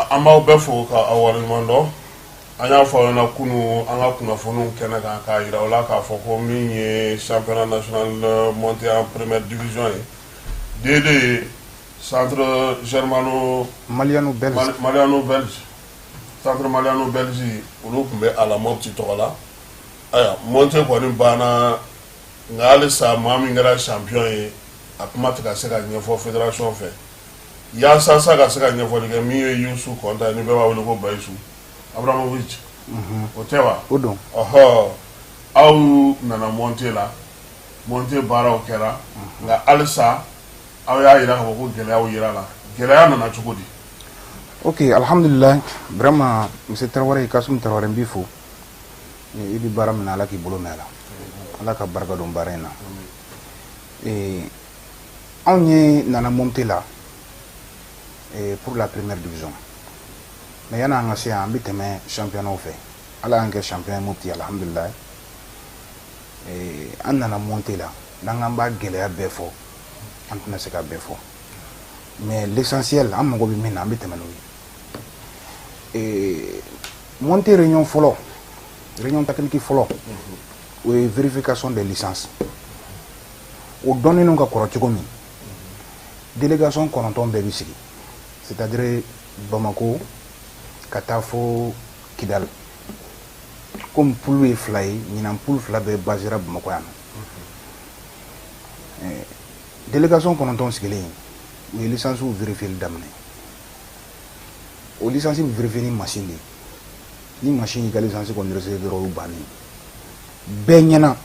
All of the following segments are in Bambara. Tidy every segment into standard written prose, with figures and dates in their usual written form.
An b'aw bɛɛ fo ka aw waleɲuman dɔn. An y'a fɔ aw ɲɛna kunun an ka kunnafoniw kɛnɛ kan, k'a jira aw la k'a fɔ ko min ye championnat national montée en première division ye, D2, centre germano maliano belge, maliano belge, centre maliano belge, olu tun bɛ a la Mopti tɔgɔ la. Ayiwa, montée kɔni banna, nka halisa maa min kɛra champion ye, a kuma tɛ ka se ka ɲɛfɔ fédération fɛ. Yaasa sa ka se ka ɲɛfɔli kɛ, min ye Yusu Kɔnta ye, ni bɛɛ b'a wele ko Bayisu Abramovic, o tɛ wa? O don. Ɔhɔ, aw nana montée la, montée baaraw kɛra, nka halisa aw y'a jira k'a fɔ ko gɛlɛyaw yera la. Gɛlɛya nana cogo di? Ok, alhamdulilah, vraiment, monsieur Tarawele, Kasum Tarawele, n b'i fo. I bɛ baara min na, Ala k'i bolo mɛn a la, Ala ka barika don baara in na. Anw ye nana montée la pour la première division, mais yanni an ka se yan, an bɛ tɛmɛ championnat fɛ. Ala y'an kɛ champion ye Mopti, alhamdulilah. An nana montée la, n'an k'an b'a gɛlɛya bɛɛ fɔ, an tɛna se ka bɛɛ fɔ, mais l'essentiel, an mago bɛ min na, an bɛ tɛmɛ n'o ye. Montée réunion fɔlɔ, réunion technique fɔlɔ, o ye vérification des licences. O dɔnnen ka kɔrɔ cogo min, délégation 9 bɛɛ bɛ sigi, c'est-à-dire Bamako ka taa fo Kidal. Comme poule ye fila ye ɲinan, poule fila bɛɛ basera Bamakɔ yan nɔ. Délégation 9 sigilen, u ye licence vérifier daminɛ. O licence bɛ vérifier ni machine de ye. Ni machine y'i ka licence kɔni rejeté dɔrɔn, o y'u bannen ye bɛɛ ɲɛna.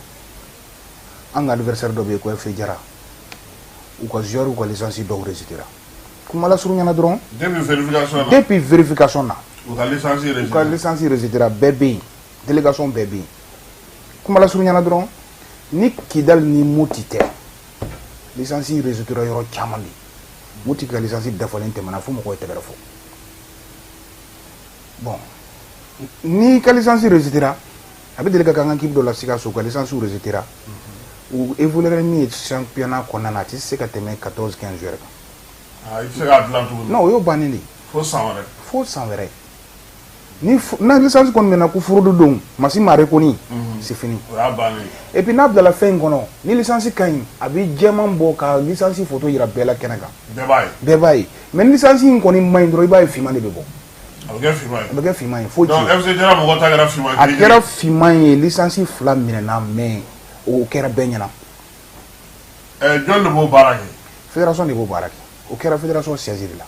An ka adversaire dɔ bɛ yen ko FC Jara, u ka joueur ka licence dɔw rejeté ra. Kuma lasurunya na dɔrɔn, depuis vérification na, depuis vérification na, u ka licence u ka rejeté, licence rejeté ra. Bɛɛ bɛ yen, délégation bɛɛ bɛ yen. Kuma lasurunya na dɔrɔn, ni Kidal ni Moti tɛ, licence rejeté ra yɔrɔ caman de. Moti ka licence dafalen tɛmɛna fo mɔgɔw ye tɛgɛrɛ fɔ. Bon, ni ka licence rejeté ra, a bɛ deli ka kɛ an ka équipe dɔ la Sikaso, ka licence rejeté ra, u évoluer min ye championnat kɔnɔna na, a tɛ se ka tɛmɛ 14, 15 joueurs kan. Ah, i tɛ se k'a dilan tuguni? Non, o y'o bannen de ye. Fo san wɛrɛ. Fo san wɛrɛ. Ni na licence kɔni mɛna ko fraude don, machine m'a reconnu, c'est fini. O y'a bannen ye. Et puis n'a bilala fɛn in kɔnɔ, ni licence ka ɲi, a bɛ jɛman bɔ ka licence photo yira bɛɛ la kɛnɛ kan. Bɛɛ b'a ye. Bɛɛ b'a ye. Mais ni licence in kɔni ma ɲi dɔrɔn, i b'a ye, finman de bɛ bɔ. A bɛ kɛ finman A ye. bɛ kɛ finman ye, foyi Donc tɛ yen. FC Jara mɔgɔ ta kɛra finman A ye? kɛra finman ye, licence fila minɛna, mais o kɛra bɛɛ ɲɛna. Jɔn de b'o baara kɛ? Fédération de b'o baara kɛ. O kɛra fédération siège de la.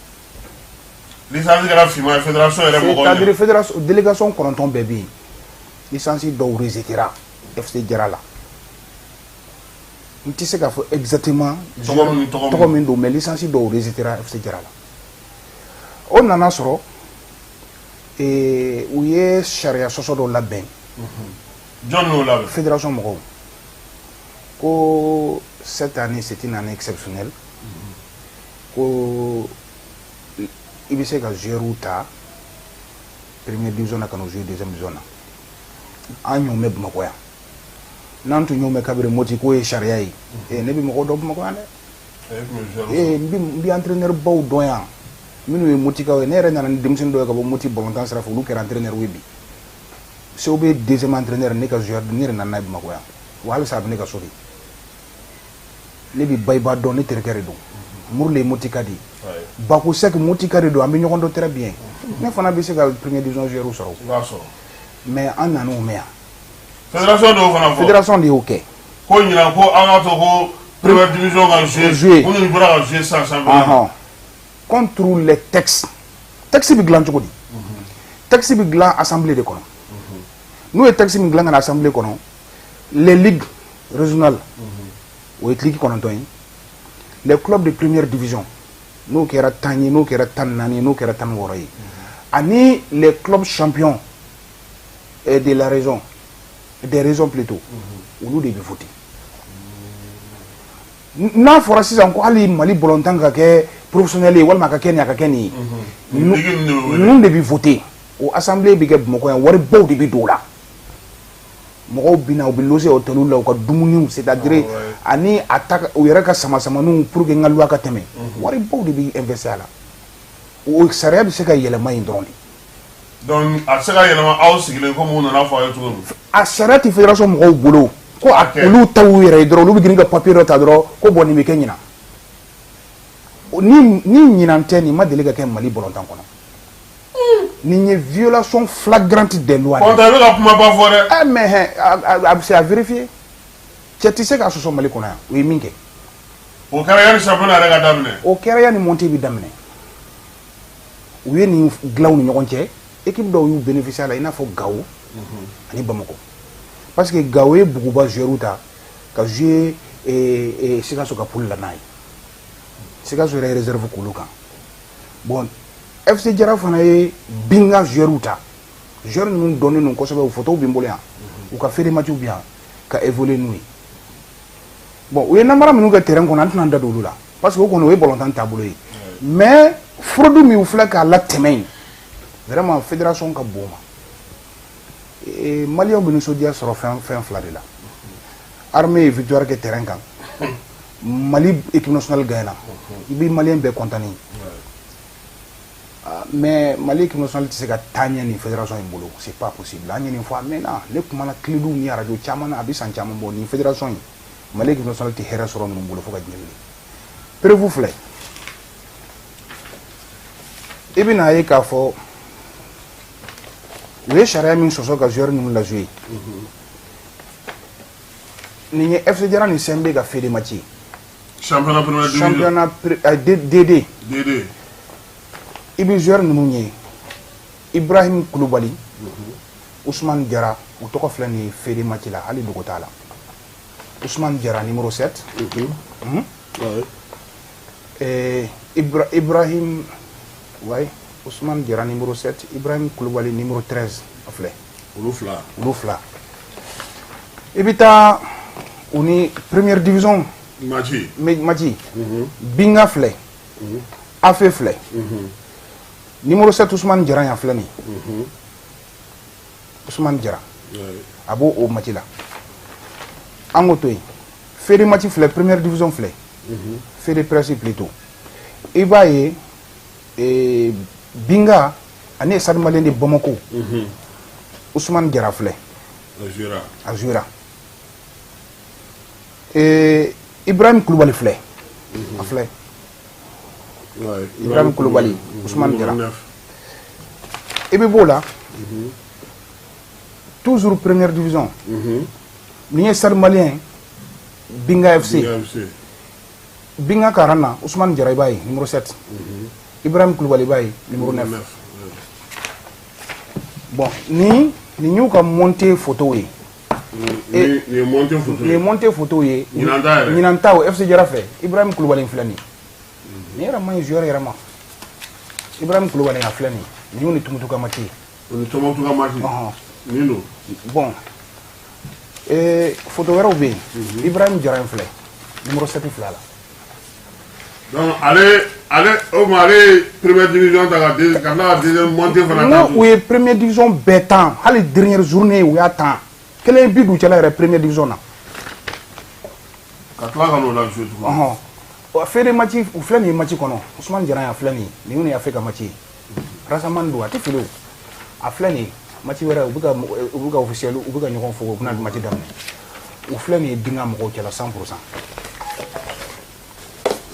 Licence kɛra finman ye fédération yɛrɛ mɔgɔw C'est-à-dire ɲɛna? fédération, délégation 9 bɛɛ bɛ yen, licence dɔw rejetera FC Jara la. N tɛ se k'a fɔ exactement Tɔgɔ min, tɔgɔ min. Tɔgɔ min don, mais licence dɔw rejetera FC Jara la. O nana sɔrɔ u ye sariya sɔsɔ dɔw labɛn. Jɔn y'o labɛn? Fédération mɔgɔw ko cette année, c'est une année exceptionnelle, ko i bɛ se ka joueur ta première division na ka n'o jouer deuxième division na. An y'o mɛn Bamakɔ yan. N'an tun y'o mɛn kabiri Moti k'o ye sariya ye, ne bɛ mɔgɔw dɔn Bamakɔ yan dɛ. E tun bɛ joueur N bɛ entraîneur baw dɔn yan minnu ye Motikaw ye. Ne yɛrɛ nana ni denmisɛnnin dɔw ye ka bɔ Moti balontan sira fɛ, olu kɛra entraîneur ye bi. COB deuxième entraîneur, ne ka joueur, ne yɛrɛ nana n'a ye Bamakɔ yan, wa halisa a bɛ ne ka so de. Ne bɛ Bayiba dɔn, ne terikɛ de don. Murule ye Motika de ye. Bako Sek Motika de don, an bɛ ɲɔgɔn dɔn très bien. Ne fana bɛ se ka première division joueur sɔrɔ. I b'a sɔrɔ. Mais an nan'o mɛn yan. Fédération de y'o fana fɔ? Fédération de y'o kɛ. Ko ɲinan ko an ka to ko première division ka jouer, Jouer. minnu bɔra ka jouer sisan championnat. Ɔhɔn, contre les textes. Texte bɛ dilan cogo di? Texte bɛ dilan assemblée de kɔnɔ. N'u ye texte min dilan ka na assemblée kɔnɔ, les ligues régionales, o ye ligue 9 ye, les clubs de première division, n'o kɛra 10 ye, n'o kɛra 14 ye, n'o kɛra 16 ye, ani les clubs champions de la région, des régions plutôt, olu de bɛ voter. N'a fɔra sisan ko hali Mali balontan ka kɛ professionnel ye, walima a ka kɛ nin, a ka kɛ nin ye, Ligue ninnu de bɛ wele. Ninnu de bɛ voter. O assemblée bɛ kɛ Bamakɔ yan, waribaw de bɛ don o la. Mɔgɔw bɛ na, u bɛ loger hôtel la, u ka dumuniw, c'est à dire ani a ta u yɛrɛ ka sama samaniw pour que n ka loi ka tɛmɛ, waribaw de bɛ investir a la. O sariya bɛ se ka yɛlɛma yen dɔrɔn de. Donc a tɛ se ka yɛlɛma aw sigilen komi u nana fɔ aw ye cogo min. A sariya tɛ fédération mɔgɔw bolo ko a olu ta y'u yɛrɛ ye dɔrɔn, olu bɛ girin ka papier dɔ ta dɔrɔn ko bon, nin bɛ kɛ ɲinan. Ni ɲinan tɛ, nin ma deli ka kɛ Mali bɔlɔntan kɔnɔ. Nin ye violation flagrante des lois. Kɔnta, i bɛ ka kumaba fɔ dɛ. Eh mais hɛn, a bɛ se à vérifier. Cɛ tɛ se k'a sɔsɔ Mali kɔnɔ yan, o ye min kɛ. O kɛra yanni championnat yɛrɛ ka daminɛ. O kɛra yanni montée bɛ daminɛ. U ye nin dilan u ni ɲɔgɔn cɛ. Équipe dɔw y'u bénéficier a la, i n'a fɔ Gawo ani Bamakɔ, parce que Gawo ye Buguba joueur ta ka jouer Sikaso ka poule la n'a ye. Sikaso yɛrɛ ye réserve k'olu kan. Bon, FC Jara fana ye Binga joueur ta. Joueur ninnu dɔnnen don kosɛbɛ, u photos bɛ n bolo yan, u ka feuille de match bɛ yan, ka évoluer n'u ye. Bon, u ye namara minnu kɛ terrain kɔnɔ, an tɛna an da don olu la, parce que o kɔni o ye balontan taabolo ye. Mais fraude min filɛ k'a latɛmɛ yen, vraiment fédération ka bon ma. Maliyɛnw bɛ nisɔndiya sɔrɔ fɛn fɛn fila de la: armée ye victoire kɛ terrain kan, Mali équipe nationale gagnera, i bɛ maliyɛn bɛɛ content. Mais Mali équipe nationale tɛ se ka taa ɲɛ nin fédération in bolo, c'est pas possible. An ye nin fɔ a mɛnna. Ne kumana Kledu ni radio caman na, a bɛ san caman bɔ. Nin fédération in, Mali équipe nationale tɛ hɛrɛ sɔrɔ ninnu bolo fo ka diɲɛ wuli. Preuve filɛ, i bɛna ye k'a fɔ u ye sariya min sɔsɔ ka joueur ninnu lajouer. Nin ye FC Jara ni CMB ka feuille de match ye. Championnat première division. Championnat DD. DD. I bɛ joueur ninnu ye: Ibrahim Kulubali, Ousmane Jara. U tɔgɔ filɛ nin ye feuille de match la, hali dogo t'a la. Ousmane Jara numéro 7. Ibrahim, ouais, Ousmane Jara numéro 7, Ibrahim Kulubali numéro 13, a filɛ. Olu fila. Olu fila. I bɛ taa u ni première division match. Match. Binga filɛ, AFE filɛ, numéro 7 Ousmane Jara yan filɛ nin ye. Ousmane Jara a b'o o match la. An k'o to yen. Feuille de match filɛ, première division filɛ, feuille de presse plutôt. I b'a ye Binga ani Stade Malien de Bamako, Ousmane Jara filɛ. A jouera. A jouera. Ibrahim Kulubali filɛ, a filɛ. Ibrahim Kulubali, Ousmane Jara. I bɛ b'o la, toujours première division, nin ye Stade Malien, Binga FC. Binga FC. Binga ka rang na, Ousmane Jara i b'a ye numéro 7, Ibrahim Kulubali i b'a ye numéro 9. Bon, nin y'u ka montée photo ye. Nin ye montée photo Nin ye ye. Montée photo ye. Ɲinan ta yɛrɛ. Ɲinan ta o, FC Jara fɛ, Ibrahim Kulubali filɛ nin ye. Nin yɛrɛ man ɲi joueur yɛrɛ ma. Ibrahim Kulubali a filɛ nin ye. Nin y'u ni Tumutu ka match ye. O ni Tɔnbukutu ka match. Ɔhɔn. Nin don. Bon, photo wɛrɛw bɛ yen. Ibrahim Jara in filɛ, numéro 7 filɛ a la. Donc ale o ma, ale ye première division ta ka tila ka deuxième montée fana N ta. ko u ye première division bɛɛ tan, hali dernière journée u y'a tan. Kelen ye bi d'u cɛla yɛrɛ première division na. Ka tila ka n'o la jouer tuguni. Ɔhɔn, feuille de match u filɛ nin ye match kɔnɔ. Ousmane Jara a filɛ nin ye. Nin y'u ni AFE ka match ye. Rasaman don, a tɛ fili o. A filɛ nin ye, match wɛrɛ, u bɛ ka officiel, u bɛ ka ɲɔgɔn fo, u bɛna match daminɛ. U filɛ nin ye Binga mɔgɔw cɛla 100%.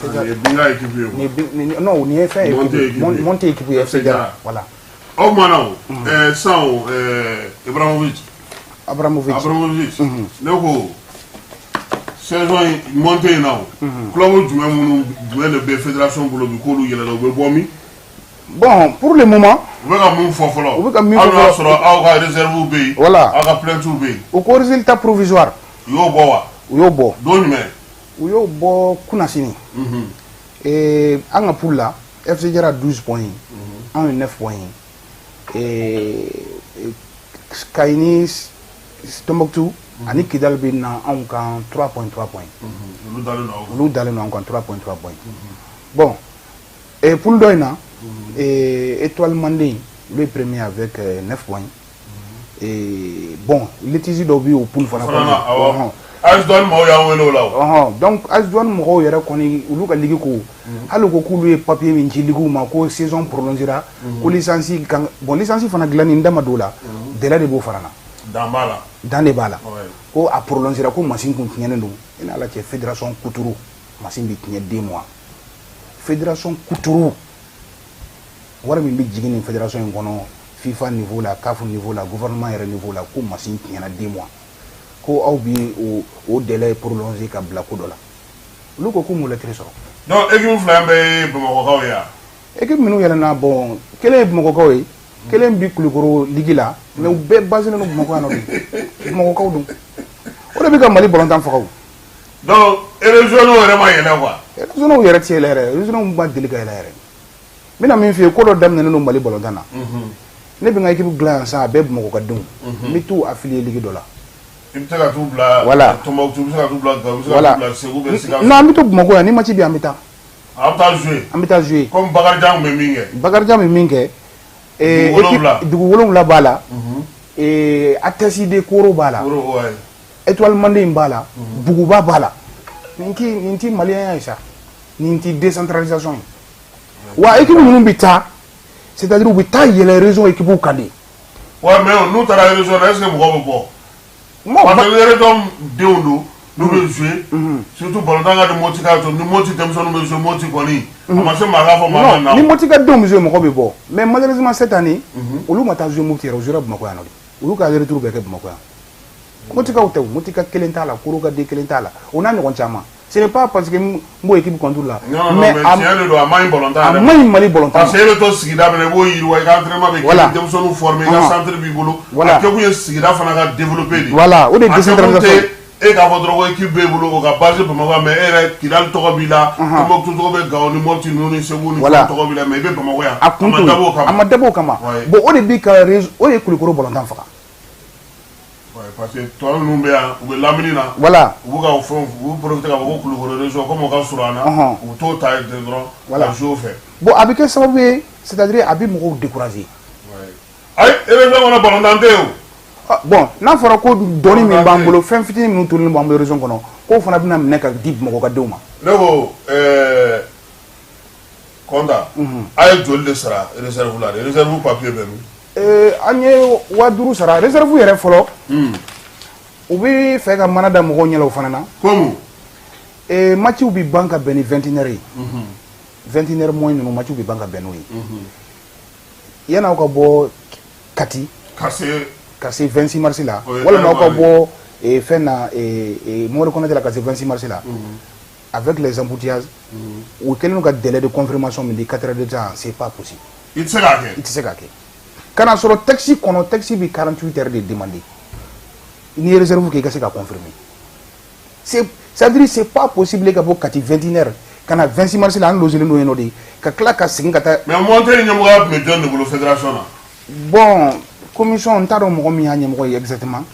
Nin ye Binga équipe ye Nin ye quoi. Non, nin ye fɛn ye. Montée équipe ye. Montée équipe ye, FC FC Jara. Jara. Voilà. O tuma na o sisan o, Ibrahimovic. Abramovic. Abramovic, ne ko saison in montée in na o, club jumɛn, minnu jumɛn de bɛ fédération bolo bi k'olu yɛlɛla, u bɛ bɔ min? Bon, pour le moment, U bɛ ka mun fɔ fɔlɔ? U bɛ ka min fɔ Hali n'a fɔlɔ. sɔrɔ aw ka réserve bɛ yen. Voilà. Aw ka plainte bɛ yen. U ko résultat provisoire. U y'o bɔ wa? U y'o bɔ. Don jumɛn? U y'o bɔ kunnasini. An ka poule la, FC Jara 12 points, anw ye 9 points ye. Kayi ni Tombouctou ani Kidal bɛ na anw kan 3 points, 3 points. Olu dalen don aw kan. Olu dalen don anw kan 3 points, 3 points. Bon, poule dɔ in na, Étoile Manden, olu ye premier avec 9 points. Et bon, litige dɔw bɛ yen o poule fana Fana na, awɔ. kɔnɔ. AS Douane maaw y'an wele o la o. Ɔhɔn, donc AS Douane mɔgɔw yɛrɛ kɔni, olu ka ligue ko, hali u ko k'olu ye papier min ci ligue ma ko saison prolongera, ko licence kan. Bon, licence fana dilanni, n da ma don o la, délai de b'o fana na. Dan b'a la. Dan de b'a la. Ko a prolongera, ko machine kun tiɲɛnen don. E ni Ala cɛ, fédération kuturu, machine bɛ tiɲɛ 2 mois? Fédération kuturu, wari min bɛ jigin nin fédération in kɔnɔ, FIFA niveau la, CAF niveau la, gouvernement yɛrɛ niveau la, ko machine tiɲɛna 2 mois, ko aw bi o délai prolongé ka bila ko dɔ la. Olu ko k'u m'o lettre sɔrɔ. Donc équipe fila in bɛɛ ye Bamakɔkaw ye wa? Équipe minnu yɛlɛnna, bon, kelen ye Bamakɔkaw ye, kelen bi Kulukoro ligue la, mais u bɛɛ basé don Bamakɔ yan nɔ de. Bamakɔkaw don. O de bɛ ka Mali balontan faga o. Donc régionaux yɛrɛ ma yɛlɛ quoi. Régionaux yɛrɛ tɛ yɛlɛ yɛrɛ, régionaux ma deli ka yɛlɛ yɛrɛ. N bɛna min f'i ye, ko dɔ daminɛnen don Mali balontan na. Ne bɛ n ka équipe dilan yan sisan, a bɛɛ Bamakɔ ka denw. N bɛ t'u affilier ligue dɔ la. I bɛ se ka t'u bila Voilà. Tombouctou, i bɛ se ka t'u bila Gao, i bɛ se ka t'u bila Segu, bɛ Sikaso. Non, an bɛ to Bamakɔ yan, ni match bɛ yen, an bɛ taa. A bɛ taa jouer. An bɛ taa jouer. Comme Bakarijan tun bɛ min kɛ. Bakarijan bɛ min kɛ. Dugu wolonwula. Dugu wolonwula b'a la. ATSD Koro b'a la. Koro, ouais. Étoile Manden b'a la. Buguba b'a la. Nin ti maliyɛnya ye sa. Nin ti décentralisation ye. Wa équipe ninnu bɛ taa, c'est-à-dire u bɛ taa yɛlɛ région équipe kan de. Ouais, mais n'u taara région na, est-ce que mɔgɔw bɛ bɔ? Bon, Parce que région denw don, n'u bɛ jouer, surtout balontan ka di Moti ka to, ni Moti denmisɛnninw bɛ jouer, Moti kɔni a ma se maa k'a fɔ maa ma non, na. Ni Moti ka denw bɛ jouer, mɔgɔ bɛ bɔ. Mais malheureusement cette année, olu ma taa jouer Mopti yɛrɛ, u jouera Bamakɔ yan nɔ de. Olu ka retour bɛɛ kɛ Bamakɔ yan. Motikaw tɛ o, Motika kelen t'a la, Koro ka den kelen t'a la, o n'a ɲɔgɔn caman. Ce n'est pas parce que n b'o équipe contre la. Non, non, mais tiɲɛ de don, a ma ɲi balontan A yɛrɛ ma ɲi Mali balontan ma. Parce que e bɛ to sigida min na, i b'o yiriwa, i ka entraînement bɛ kɛ, i bɛ denmisɛnninw former, i ka centre b'i bolo. A kɛkun ye sigida fana ka développer de. Voilà, o de ye A kɛkun décentralisation. tɛ e k'a fɔ dɔrɔn ko équipe b'e bolo, o ka base Bamakɔ, mais e yɛrɛ Kidali tɔgɔ b'i la, Tombouctou tɔgɔ bɛ Gao ni Mopti ninnu ni Segu ni fɛnw tɔgɔ b'i la, mais i bɛ Bamakɔ yan. A kun ma t'o ye. dabɔ o kama. A ma dabɔ o kama. Bon, o de bi ka o de ye Kulukoro balontan faga. Ouais, parce que tɔ ninnu bɛ yan, u bɛ lamini na. U b'u ka fɛnw, u b'u profiter k'a fɔ ko Kulukoro région, comme o ka surun an na, u bɛ t'o ta yen dɔrɔn ka jouer o fɛ. Bon, a bɛ kɛ sababu ye, c'est-à-dire a bɛ mɔgɔw décourager. Ayi, région kɔnɔ balontan tɛ yen o. Ah, bon, n'a fɔra ko dɔnni min b'an bolo, fɛn fitinin minnu tolen b'an bolo région kɔnɔ, k'o fana bɛna minɛ ka di Bamakɔ ka denw ma. Ne ko Kɔnta, a ye joli de sara réserve la de? Réserve papier bɛ min? An ye 5000 sara réserve yɛrɛ fɔlɔ. U bɛ fɛ ka mana da mɔgɔw ɲɛ la o fana na. Komi? Matchiw bɛ ban ka bɛn ni 21 heures ye. 21 heures moins ninnu, matchiw bɛ ban ka bɛn n'o ye. Yan'aw ka bɔ Kati ka se ka se 26 mars la, O ye walima aw ka heure bɔ fɛn na, Mohamed Konate la ka se 26 mars la, avec les embouteillages, u kɛlen don ka délai de confirmation min di, 4 heures de temps, c'est pas possible. I tɛ se k'a kɛ. I tɛ se k'a kɛ. Ka na sɔrɔ texte kɔnɔ, texte bɛ 48 heures de demander n'i ye réserve kɛ, i ka se ka confirmer. C'est à dire c'est pas possible ka bɔ Kati 21 heures ka na 26 mars la, an logelen don yen nɔ de, ka tila ka segin ka taa. Mais montée ɲɛmɔgɔya tun bɛ jɔn de bolo fédération na? Bon, commission, n t'a dɔn mɔgɔ min y'a ɲɛmɔgɔ ye exactement,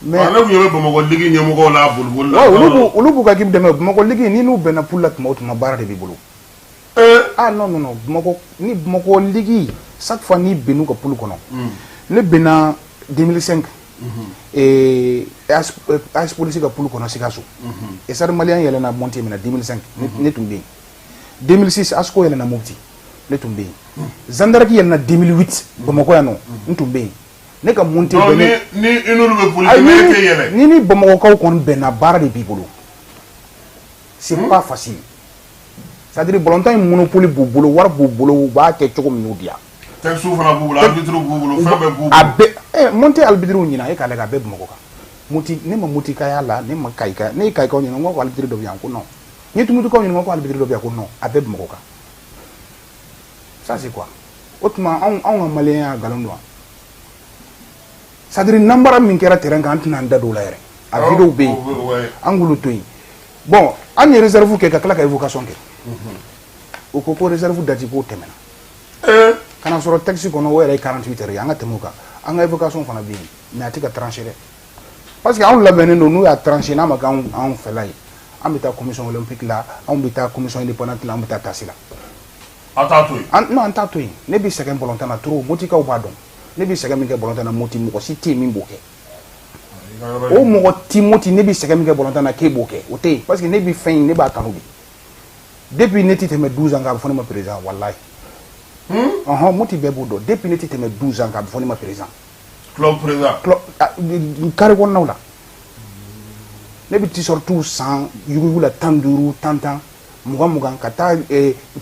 mais Ne tun ɲɛ bɛ Bamakɔ ligue ɲɛmɔgɔw la boliboli la. Ouais, olu b'u ka équipe dɛmɛ. Bamakɔ ligue, ni n'u bɛnna poule la tuma o tuma, baara de b'i bolo. Ah non, non, non, Bamakɔ ni Bamakɔ ligue, chaque fois n'i bɛnn'u ka poule kɔnɔ, ne bɛnna 2005 AS Police ka poule kɔnɔ Sikaso, et Stade Malien yɛlɛnna montée min na 2005, ne tun bɛ yen. 2006, ASCO yɛlɛnna Mopti, ne tun bɛ yen. Zandaraki yɛlɛnna 2008 Bamakɔ yan nɔ, n tun bɛ yen. Ne ka montée Donc bɛnnen ni i n'olu bɛ poule Ayi, kɛ, e tɛ yɛlɛ. Ni Bamakɔkaw kɔni bɛnna, baara de b'i bolo. C'est pas facile. C'est à dire balontan in monopole b'u bolo, wari b'u bolo, u b'a kɛ cogo min y'u diya. Texte fana b'u bolo, arbitre b'u bolo, fɛn bɛɛ b'u A bolo. bɛɛ montée arbitre ɲina, e k'a lajɛ, a bɛɛ Bamakɔ kan. Moti, ne ma Moti ka y'a la, ne ma Kayika, ne ye Kayikaw ɲininka, n ko arbitre dɔ bɛ yan, ko non. N ye Tumutukaw ɲininka, ko arbitre dɔ bɛ yan, ko non. A bɛɛ Bamakɔ kan. Ça c'est quoi? O tuma anw ka maliyɛnya nkalon don wa? C'est à dire nanbara min kɛra terrain kan, an tɛna an da don o la yɛrɛ. A vidéo bɛ yen. An k'olu to yen. Bon, an ye réserve kɛ ka tila ka évocation kɛ. U ko ko réserve date k'o tɛmɛna. Ka na sɔrɔ texte kɔnɔ, o yɛrɛ ye 48 heures ye. An ka tɛmɛ o kan. An ka évocation fana bɛ yen, mais a tɛ ka trancher dɛ, parce que anw labɛnnen don. N'u y'a trancher, n'a ma kɛ anw fɛla ye, an bɛ taa commission olympique la, anw bɛ taa commission indépendante la, an bɛ taa TAS la. A t'a to yen. An non, an t'a to yen. Ne bɛ sɛgɛn balontan na trop, Motikaw b'a dɔn. Ne bɛ sɛgɛn min kɛ balontan na Moti, mɔgɔ si tɛ yen min b'o kɛ. I O mɔgɔ ti Moti, ne bɛ sɛgɛn min kɛ balontan na k'e b'o kɛ, o tɛ yen, parce que ne bɛ fɛn in, ne b'a kanu de. Depuis ne ti tɛmɛ 12 ans kan, a bɛ fɔ ne ma président, walayi. Ɔhɔn, Moti bɛɛ b'o dɔn. Depuis ne ti tɛmɛ 12 ans kan, a bɛ fɔ ne ma président. Club président. Club carré kɔnɔnaw la, ne bɛ t-shirt san yuguyugu la, 15, 10 10, 20 20, ka taa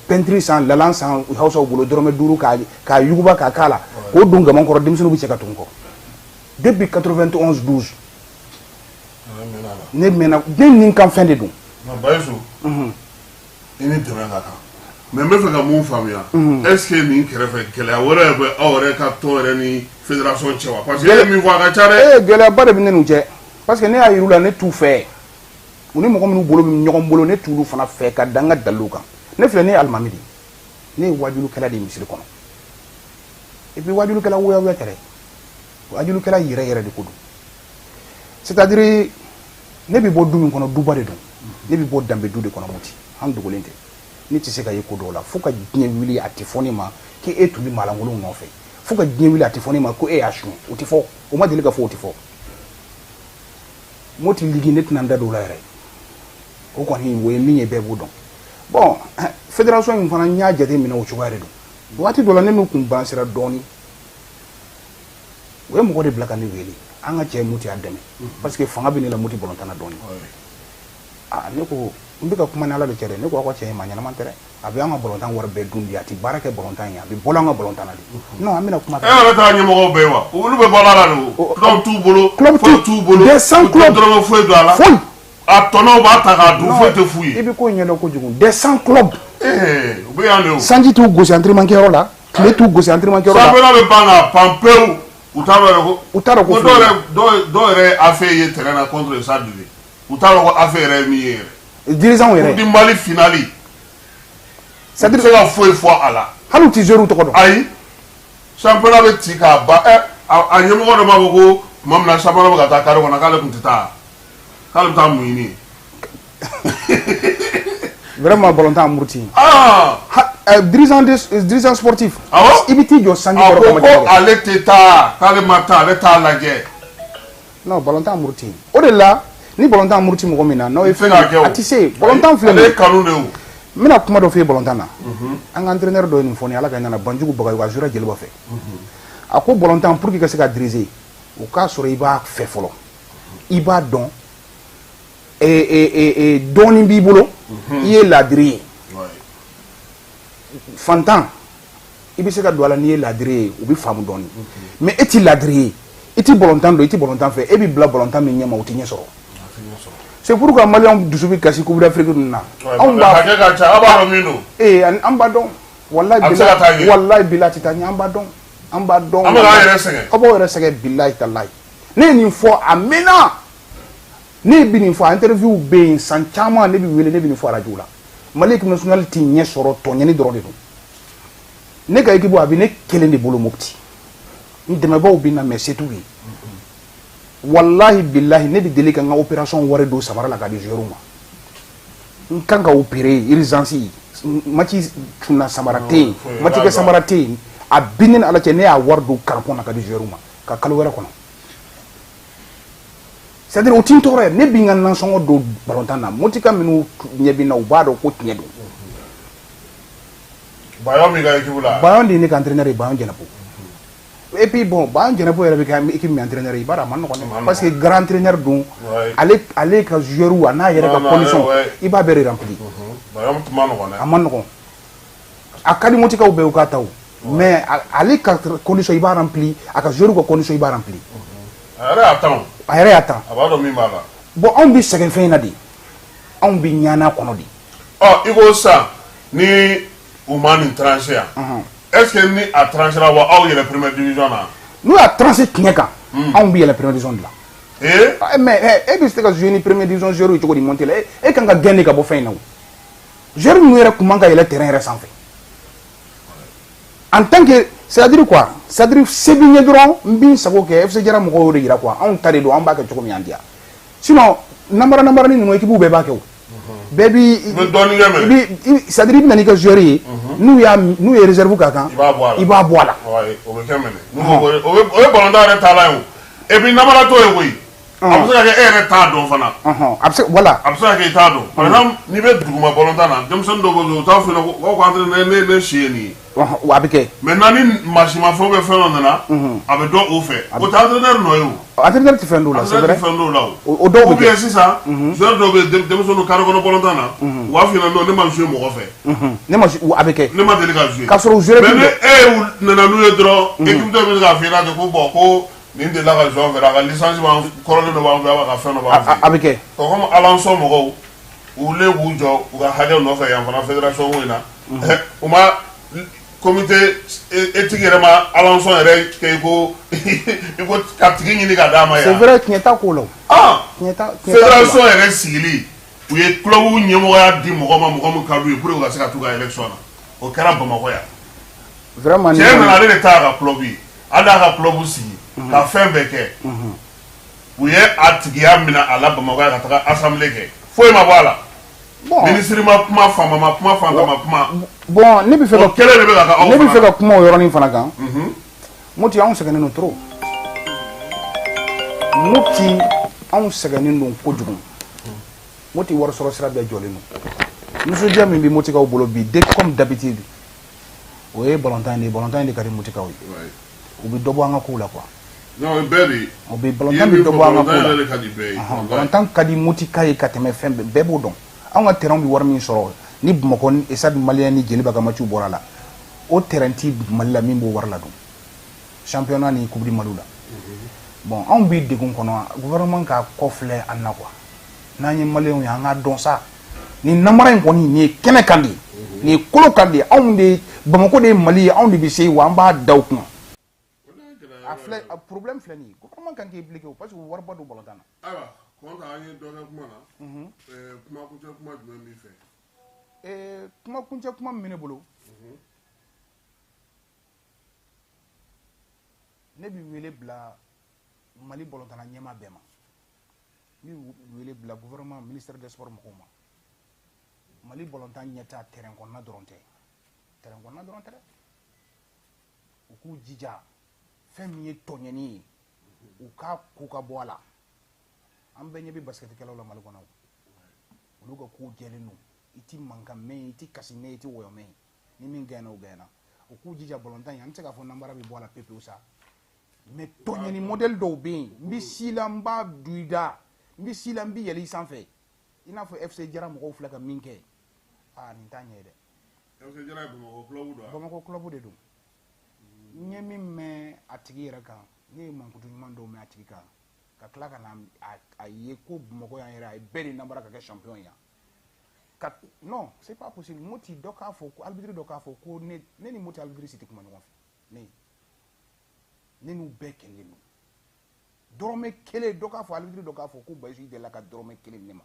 peinture san, lalan san hausaw bolo, dɔrɔmɛ 5, k'a yuguba k'a k'a la, k'o don gaman kɔrɔ, denmisɛnninw bɛ cɛ ka tugu n kɔ. Depuis 91 12, ne mɛnna, ne ni kan fɛn de don. Bayisu, i ni dɛmɛ ka kan, mais n bɛ fɛ ka mun faamuya? Est ce que nin kɛrɛfɛ gɛlɛya wɛrɛ bɛ aw yɛrɛ ka tɔn yɛrɛ ni fédération cɛ wa? Parce que e ye min fɔ, a ka ca dɛ. Ee, gɛlɛyaba de bɛ ne n'u cɛ, parce que ne y'a yir'u la, ne t'u fɛ. U ni mɔgɔ minnu bolo bɛ ɲɔgɔn bolo, ne t'olu fana fɛ, ka da n ka dalilu kan. Ne filɛ, ne ye alimami de ye, ne ye wajulukɛla de ye misiri kɔnɔ. Et puis wajulukɛla woyawoya tɛ dɛ, wajulukɛla yɛrɛ yɛrɛ de ko don. C'est à dire, ne bɛ bɔ du min kɔnɔ, duba de don. Ne bɛ bɔ danbe du de kɔnɔ, Moti, an dogolen tɛ. Ne tɛ se ka ye ko dɔw la fo ka diɲɛ wuli, a tɛ fɔ ne ma k'e tun bɛ maalankolonw nɔfɛ. Fo ka diɲɛ wuli, a tɛ fɔ ne ma ko e y'a suɲɛ. O tɛ fɔ, o ma deli ka fɔ, o tɛ fɔ. Moti Ligue, ne tɛna n da don o la yɛrɛ. O kɔni, o ye min ye, bɛɛ b'o dɔn. Bon, fédération in fana, n y'a jate minɛ, o cogoya de don. Waati dɔ la, ne n'u kun ban sera dɔɔni. U ye mɔgɔ de bila ka ne wele, an ka cɛ Moti y'a dɛmɛ, parce que fanga bɛ ne la Moti balontan na dɔɔni. Aa, ne ko n bɛ ka kuma ni Ala de cɛ dɛ. Ne ko aw ka cɛ ye maa ɲɛnama tɛ dɛ, a bɛ an ka balontan wari bɛɛ dun bi, a tɛ baara kɛ balontan ye, a bɛ bɔla an ka balontan na de. Non, an bɛna kuma. E yɛrɛ taara ɲɛmɔgɔw bɛɛ ye wa? Olu bɛ bɔ a la de. O club t'u bolo. Club foyi t'u bolo. Des 100 clubs. Dɔrɔmɛ foyi don a la. Foyi. A tɔnɔw b'a ta k'a dun, foyi tɛ f'u I ye. bɛ ko in ɲɛdɔn kojugu. Des 100 clubs. Ee, u bɛ yan de o. Sanji t'u gosi entraînement kɛyɔrɔ la, tile t'u gosi entraînement kɛyɔrɔ la. Championnat bɛ ban ka pan pewu, u t'a dɔn yɛrɛ ko. U t'a dɔn ko dɔw yɛrɛ, dɔw yɛrɛ ye AFE ye terrain na contre le Stade de. U t'a dɔn ko AFE yɛrɛ ye min ye yɛrɛ. Dirigeants Coupe yɛrɛ. du Mali finale. C'est à U tɛ dire se ka foyi fɔ a la. Hali u ti joueurs tɔgɔ dɔn. Ayi, championnat bɛ ci k'a ban. Ɛ, a ɲɛmɔgɔ dɔ b'a fɔ ko tuma min na championnat bɛ ka taa carré kɔnɔ, k'ale tun tɛ taa, k'ale bɛ taa mun ɲini? Vraiment, balontan muruti. Aa. Ha, dirigeant de dirigeant sportif. Awɔ. I bɛ t'i jɔ sanji A kɔrɔ ko kama ko jama kɛ. Ale tɛ taa, k'ale ma taa, ale t'a lajɛ. Non, balontan muruti. O de la, ni balontan muruti mɔgɔ min na, n'aw ye I tɛ se k'a kɛ o. A tɛ se. Balontan filɛ Ale nin ye ye. kanu de ye o. N bɛna kuma dɔ f'i ye balontan na. An ka entraîneur dɔ ye nin fɔ ne ye, Ala ka hinɛ na, Banjugu Bagayogo, a jouera Joliba fɛ. A ko balontan, pour que i ka se ka diriger, o k'a sɔrɔ i b'a fɛ fɔlɔ, i b'a dɔn, dɔɔnin b'i bolo, i ye laadiri ye. Fantan, i bɛ se ka don a la n'i ye laadiri ye, u bɛ faamu dɔɔnin. Mais e ti laadiri ye, i ti balontan dɔn, i ti balontan fɛ, e bɛ bila balontan min ɲɛma, o ti ɲɛ sɔrɔ. C'est pourquoi maliyɛnw dusu bɛ kasi Coupe d'Afrique ninnu na. Anw b'a Hakɛ ka ca, aw b'a dɔn min don. Ee, an b'a dɔn, walayi. A bɛ se ka taa ɲɛ. Walayi bilayi, a tɛ taa ɲɛ, an b'a dɔn, an b'a dɔn. An bɛ k'an yɛrɛ sɛgɛn. Aw b'aw yɛrɛ sɛgɛn, bilayi talayi. Ne ye nin fɔ a mɛnna, ne bɛ nin fɔ a interview bɛ yen san caman, ne bɛ wele, ne bɛ nin fɔ arajo la. Mali équipe nationale ti ɲɛ sɔrɔ, tɔɲɛni dɔrɔn de don. Ne ka équipe, a bɛ ne kelen de bolo Mopti. N dɛmɛbaaw bɛ na, mais se t'u ye. Walahi bilahi, ne bɛ deli ka n ka opération wari don samara la k'a di joueur ma. N kan ka opérer urgence, match cunna, samara tɛ yen, match kɛ samara tɛ yen. A bi ne ni Ala cɛ, ne y'a wari don carton na ka di joueur ma ka kalo wɛrɛ kɔnɔ. C'est à dire, o ti n tɔɔrɔ yɛrɛ. Ne bi n ka nasɔngɔ don balontan na. Motika minnu ɲɛ bɛ n na, u b'a dɔn ko tiɲɛ don. Bayon b'i ka équipe la. Bayon de ye ne ka entraîneur ye, Bayon Jɛnɛpo. Et puis bon, Bayon Jɛnɛpo yɛrɛ bɛ kɛ équipe min entraîneur ye, i b'a dɔn a man nɔgɔn dɛ, parce que grand entraîneur don. Ale ka joueur a n'a yɛrɛ ka condition, i b'a bɛɛ de remplir. Bayon tun ma nɔgɔn dɛ. A man nɔgɔn. A ka di Motikaw bɛɛ u k'a ta o, mais ale ka condition, i b'a remplir, a ka joueur ka condition, i b'a remplir. A yɛrɛ y'a tan o. A yɛrɛ y'a tan. A b'a dɔn min b'a la. Bon, anw bɛ sɛgɛn fɛn in na de, anw bɛ ɲana kɔnɔ de. Ɔ, i ko sisan ni u ma nin tranché yan, est ce que ni a tranchera wa, aw yɛlɛ première division na? N'u y'a tranché tiɲɛ kan, anw bɛ yɛlɛ première division de la. Ee. Ah, mais e bɛ se ka jouer ni première division joueur ye cogo di monter la? E kan ka gɛn de ka bɔ fɛn in na. O joueur ninnu yɛrɛ kun man ka yɛlɛ terrain yɛrɛ sanfɛ en tant que, c'est à dire quoi, c'est à dire se bɛ ɲɛ dɔrɔn, n bɛ n sago kɛ. FC Jara mɔgɔw y'o de yira quoi, anw ta de don, an b'a kɛ cogo min, an diya. Sinon namara namara ni ninnu, équipe bɛɛ b'a kɛ. O bɛɛ bi I bɛ dɔɔnin kɛ i mɛnɛ. bi, c'est à dire i bɛ na n'i ka joueur ye, n'u ye réserve k'a kan, I b'a bɔ a la. I b'a bɔ a la. Ouais, o bɛ kɛ mɛnɛ. N'u ko o bɛ, o ye balontan yɛrɛ taalan ye o. Et puis namara t'o ye koyi. A bɛ se ka kɛ e yɛrɛ t'a dɔn fana. A bɛ se, voilà. A bɛ se ka kɛ i t'a dɔn. Par exemple, n'i bɛ duguma balontan na, denmisɛnnin dɔw bɛ yen, u t'a f'i ɲɛna ko entraîneur, ne si ye nin ye. A bɛ kɛ. Maintenant ni maa si ma fɛn bɛ fɛn dɔ nana, a bɛ dɔn o fɛ. O tɛ entraîneur nɔ ye o. Entraîneur tɛ fɛn dɔw la, c'est vrai. Entraîneur tɛ fɛn dɔw la o. O dɔw bɛ kɛ. Ou bien sisan, joueur dɔw bɛ yen, denmisɛnninw carré kɔnɔ balontan na, u b'a f'i ɲɛna non, ne ma jouer mɔgɔ fɛ. Ne ma jouer, a bɛ kɛ. Ne ma deli ka jouer. K'a sɔrɔ u jouer. Mais ni e nana n'u ye dɔrɔn, équipe dɔ bɛ se k'a f'i ɲɛna ko bon, ko nin delila ka jouer an fɛ, a ka licence b'an kɔrɔlen dɔ b'an fɛ, a ka fɛn dɔ b'an fɛ. A bɛ kɛ. Comme Alançon mɔgɔw, u wulilen k'u jɔ u ka hakɛ nɔfɛ yan fana fédération ko in na, u ma comité éthique yɛrɛ ma Alançon yɛrɛ kɛ i ko ka tigi ɲini ka d'a ma yan. C'est vrai, tiɲɛ t'a ko la o. Ah, tiɲɛ t'a. Fédération yɛrɛ sigili, u ye club ɲɛmɔgɔya di mɔgɔ ma, mɔgɔ min ka d'u ye pour que u ka se ka t'u ka élection na, o kɛra Bamakɔ yan. Vraiment. Cɛ nana, ale de ta y'a ka club ye, ale y'a ka club sigi ka fɛn bɛɛ kɛ. U ye a tigiya minɛ a la Bamakɔ yan ka taga assemblée kɛ, foyi ma bɔ a la. Bon, minisiri ma kuma, faama ma kuma, fantan ma kuma. Bon, ne bɛ fɛ ka o kɛlɛ de bɛ ka kɛ aw ne bɛ fɛ ka kuma o yɔrɔnin fana kan. Moti, anw sɛgɛnnen don trop. Moti, anw sɛgɛnnen don kojugu. Moti, wari sɔrɔ sira bɛɛ jɔlen don. Nisɔndiya min bɛ Motikaw bolo bi, de comme d'habitude, o ye balontan de ye. Balontan de ka di Motikaw ye. U bɛ dɔ bɔ an ka kow la quoi. Non, bɛɛ de. O bɛ balontan bɛ dɔ bɔ an ka kow la. Ka di bɛɛ ye. Balontan ka di Motika ye ka tɛmɛ fɛn bɛɛ, bɛɛ b'o dɔn. Anw ka terrain bɛ wari min sɔrɔ ni Bamakɔ ni Stade Malien ni Joliba ka match bɔra la, o terrain ti Mali la min b'o wari ladon championnat ni Coupe du Mali la. Bon, anw bɛ degun kɔnɔ, gouvernement ka kɔ filɛ an na quoi. N'an ye maliyɛnw ye, an k'a dɔn sa, nin namara in kɔni, nin ye kɛnɛ kan de ye, nin ye kolo kan de ye. Anw de, Bamakɔ de ye Mali ye, anw de bɛ se wa an b'a da u kunna. A filɛ, a problème filɛ nin ye, gouvernement kan k'i impliquer o, parce que wariba don balontan na. Ayiwa, Kɔnta, an ye dɔ kɛ kuma na. Kuma kuncɛ kuma jumɛn b'i fɛ? Kuma kuncɛ kuma min bɛ ne bolo, ne bɛ wele bila Mali balontanna ɲɛmaa bɛɛ ma. N bɛ wele bila gouvernement, ministère des sports mɔgɔw ma. Mali balontan ɲɛta, terrain kɔnɔna dɔrɔn tɛ, terrain kɔnɔna dɔrɔn tɛ dɛ. U k'u jija, fɛn min ye tɔɲɛni ye, u k'a ko ka bɔ a la. An bɛɛ ɲɛ bɛ basketikɛlaw la Mali kɔnɔ, olu ka kow jɛlen don. I ti mankan mɛn, i ti kasi mɛn, i ti wɔyɔ mɛn. Ni min gɛnna, o gɛnna. U k'u jija balontan in, an tɛ se k'a fɔ nanbara bɛ bɔ a la pewu pewu sa, mais tɔɲɛni modèle dɔw bɛ yen, n bɛ si la, n b'a du i da, n bɛ si la, n bɛ yɛlɛ i sanfɛ, i n'a fɔ FC Jara mɔgɔw filɛ ka min kɛ. Aa, nin t'a ɲɛ ye dɛ. FC Jara ye Bamakɔ club don wa? Bamakɔ club de don. N ye min mɛn a tigi yɛrɛ kan, ne ye mankutu ɲuman dɔw mɛn a tigi kan, ka tila ka na a ye ko Bamakɔ yan yɛrɛ, a ye bɛɛ de nanbara ka kɛ champion ye yan. Ka non, c'est pas possible. Moti dɔ k'a fɔ ko arbitre dɔ k'a fɔ ko ne ni Moti arbitre si tɛ kuma ɲɔgɔn fɛ, ne n'u bɛɛ kɛlɛlen don. Dɔrɔmɛ kelen dɔ k'a fɔ, arbitre dɔ k'a fɔ ko Bayisu delila ka dɔrɔmɛ kelen ne ma.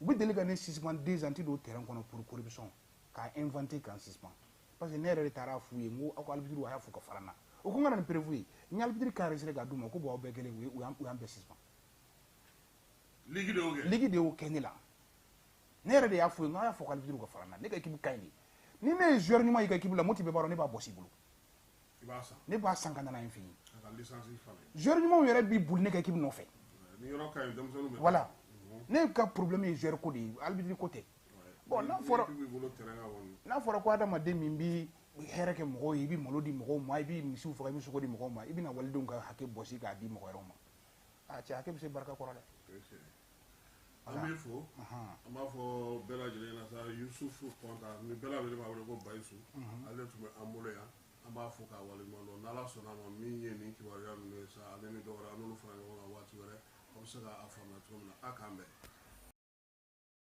U bɛ deli ka ne suspend 2 ans, n tɛ don terrain kɔnɔ pour corruption, k'a inventer k'an suspend, parce que ne yɛrɛ de taara f'u ye, n ko aw ka arbitre a y'a fɔ ka fara n na. O ko n ka na ni preuve ye, n ye arbitre ka enregistré k'a d'u ma, ko bon, aw bɛɛ kelen, u y'an bɛɛ suspend. Ligue de y'o kɛ. Ligue de y'o kɛ ne la. Ne yɛrɛ de y'a f'u ye, n ko a y'a fɔ ko arbitre ka fara n na, ne ka équipe ka ɲi de. Ni ne ye joueur ɲuman y'i ka équipe la, Moti bɛɛ b'a dɔn, ne b'a bɔsi i bolo. I b'a san. Ne b'a san ka na n'a ye n fɛ yen. A ka licence falen. Joueur ɲumanw yɛrɛ b'i boli ne ka équipe nɔfɛ. Ni yɔrɔ ka ɲi, denmisɛnninw bɛ. Voilà. Ne ka problème ye joueur ko de ye, arbitre ko tɛ. Bon, n'a fɔra n'a fɔra ko adamaden min bi hɛrɛ kɛ mɔgɔw ye, i bɛ malo di mɔgɔw ma, i bɛ misiw faga, i bɛ sogo di mɔgɔw ma, i bɛna walidenw ka hakɛ bɔsi k'a di mɔgɔ wɛrɛw ma. A cɛ, hakɛ bɛ se barika kɔrɔ dɛ. An b'i fo, an b'a fɔ bɛɛ lajɛlen ɲɛna sa, Yusufu Kɔnta ni bɛɛ lajɛlen b'a wele ko Bayisu, ale tun bɛ an bolo yan. An b'a fo k'a waleɲuman dɔn. N'Ala sɔnna a ma, min ye nin kibaruya ninnu ye sa, ale ni dɔ wɛrɛ, an n'olu fara ɲɔgɔn kan waati wɛrɛ, aw bɛ se k'a faamuya cogo min na. A k'an bɛn.